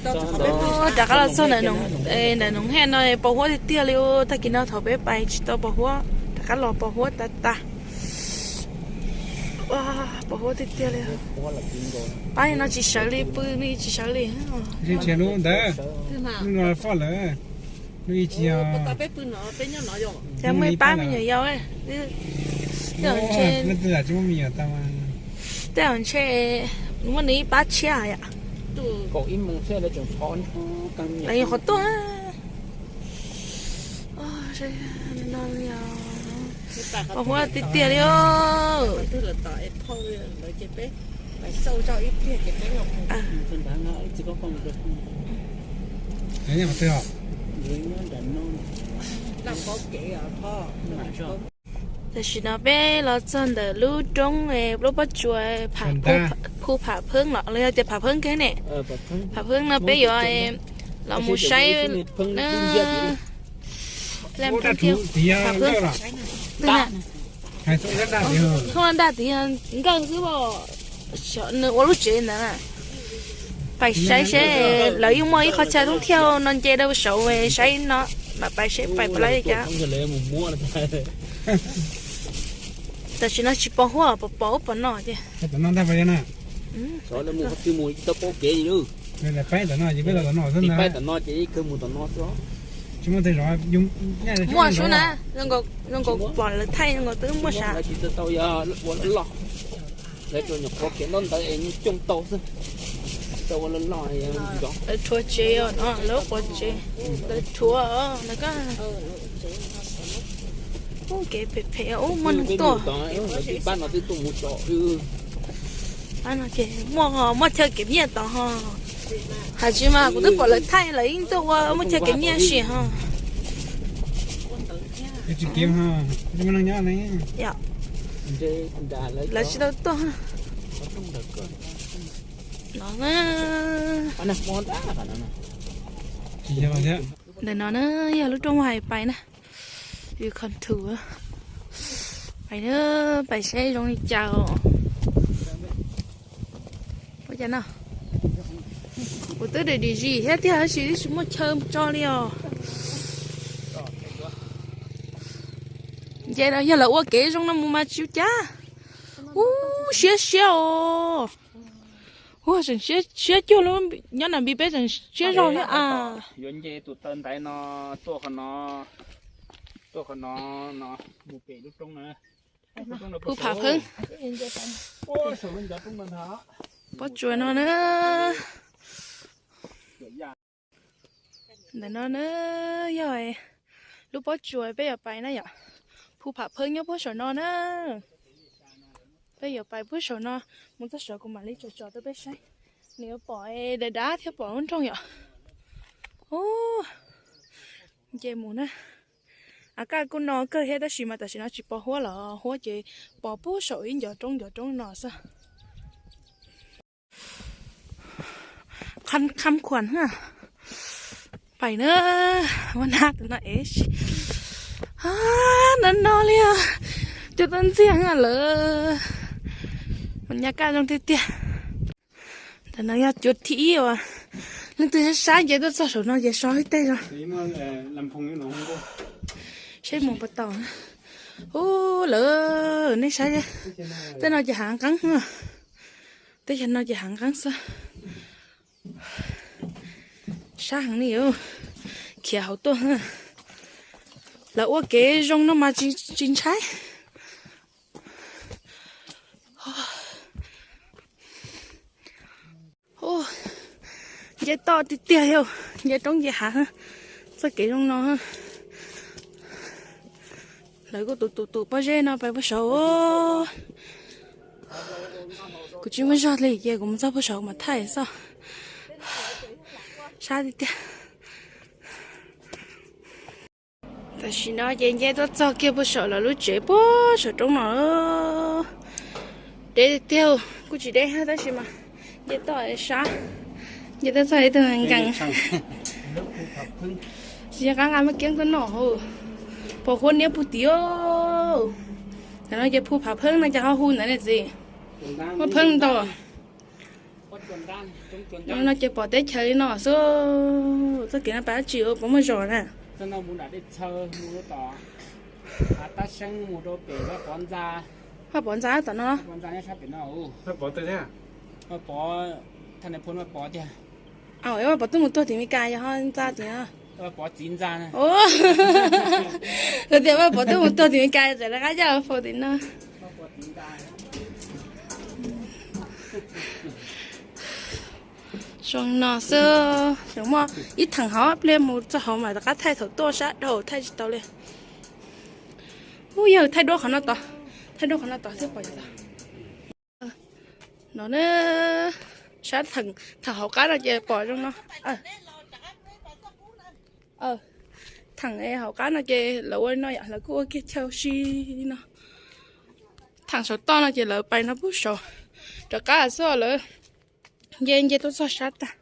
Rov qab los txog ntawm Noov Hej no pos huab tiag tiag li. Tag kis no thaum peb pais tsis tau pos huab, rov qab los pos huab tas tas. Pos huab tiag tiag li. Pab no tsis sawv li, pw li tsis sawv li. Ntawd, lub no foj lawm, lub ib tsis yog. Ces muaj ib pab me nyuam yaus, tej zaum ntshe, tej zaum ntshe muaj nws ib pab tshiab yom. Lawv nyuam qhuav tuaj. Pos huab tiag tiag li. Tam sim no peb los txog ntawm lub roob, lub pob tsuas Phu Pham Pheeb los los yog tias Pham Pheeb kiag ne. Pham Pheeb no peb yuav los mus saib na. Pham Pheeb, Thooj Daj tias Nkawj xwb, nws ua lub tsev ntawd na. Pais saib seb lawv yeej muaj ib qho chaw thoob thiaj no nce rau saud saib no, mam pais seb pais puas tau li cas. Tam sim no tsis pom huab, pom pom ub pom no ces. Muaj sub na, zoo nkaus pom lawv thaij zoo nkaus twb muaj sas. Lawv rhuav tsev no, lawv quav tsev, lawv rhuav na koj. Ub, kev phem phem ub, muaj neeg tuaj. Pab no ces muaj, muaj chaw kev nyiaj tod ho. Hais tsis mas kuv twb pom lawv thaij lawv yeej tuaj ua muaj chaw kev nyiaj si ho. Lawv tsis tau tuaj. No na. Ntawm no na yog lub rooj hais pais na. Yus khon thum pais na, pais saib zoo li cas os. Ua cas no, kuv twb dim dim zis thiab tiag tab sis twb tsis muaj chaw tso li os. Nce yog lawv ua kev zoo no mus mas tsis ua cas. Ub, siab siab os. Ua tseem siab cuag lub nyob Nam Npis peb tseem siab zog thiab as. Yuav nce tus taw ntaiv no tuaj qhov no, tuaj qhov no, no mus pem lub roob na. Phu Pham Pheeb. Pob tsuas no na. Ntawm no na yog lub pob tsuas peb yuav pais na yom. Phu Pham Pheeb nyob puag saum no na. Peb yuav pais puag saum no, mus txog saud kuv mam li tsom tsom rau peb saib. Nws yuav pom dav dav thiab pom lub nroog yom. Ub, nce mus na. A kaj kuj no kawg thiab tab sis mas tam sim no tsis pom huab los huab ces pom puag saum ib ncov roob ncov roob no xwb. Kham khuam, pais na, ua na tus no es, no no li os, cua tuaj ntxiag lawm, mus nyab kaj zoo tiag tiag. Ntawm no yog cuav thib ib uas leej twg sab sab ces tuaj txog saum no ces so ib teg zog. Seb mus puas tau. Ub, lawv nej saib, tej no ces hav nqeeb, teb chaws no ces hav nqeeb xwb. Sab heev li, khiav hauv tuaj. Lawv ua kev zoo no mas tsis ntshai. Nce toj tiag tiag yog nce roob nce hav, txoj kev zoo no. Lawv kuj tus tus tus pob zeb no pais puag saud. Kuv tsis muaj zog li ces kuv mus txog puag saud mas thaij xwb. Sab tiag tiag. Tam sim no ces nce tuaj txog kiag puag saum lawv lub tsev puag saum roob no. Deb tiag, kuj tsis deb tab sis mas nce toj sab, nce tuaj txog ib tug nkees. Tsis nco qab nqa maj kiab tuaj noj, pos huab niab puag tid. Tam no ces Phu Pham Pheeb no ces ho hu ntawd ne txiv. Muaj pheeb ntau. No ces pom teb chaws li no xwb, txoj kev no pais dab tsi puas muaj zos na? Vaj Pov ntxa tom no. Vaj Pov twb mus tuag tim Mes Kas yog ho ntxa tim no. Tias Vaj Pov twb mus tuag tim Mes Kas txawm rov qab coj faus tim no. Zoo no xwb, tseem muaj ib theem hauv, pliag mus txog hauv mas rov qab thaij thaum tuaj sab dhau thaij tsis tau li. Ub, yawg thaij duab qhov no tod, thaij duab qhov no tod thiab pom tod. No na, sab theem thaum hauv qab no ces pom zoo no. Theem hauv qab no ces lawv ua li no yom, lawv kuj ua kiag chaw si li no. Theem saum toj no ces lawv pais no pub saud, rov qab xwb lawv nce nce tuaj txog sab tag.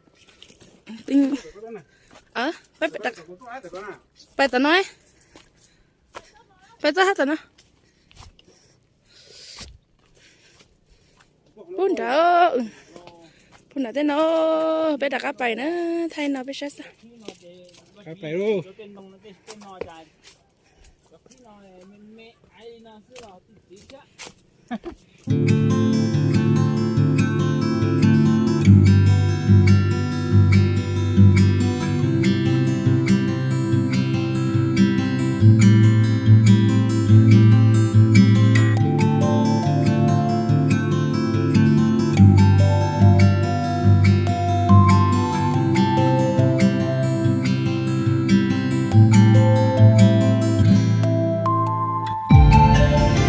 Pais tom no, pais txog hab tom no. Pub nrad, pub nrad tej no, peb rov qab pais na, thaij no peb saib xwb.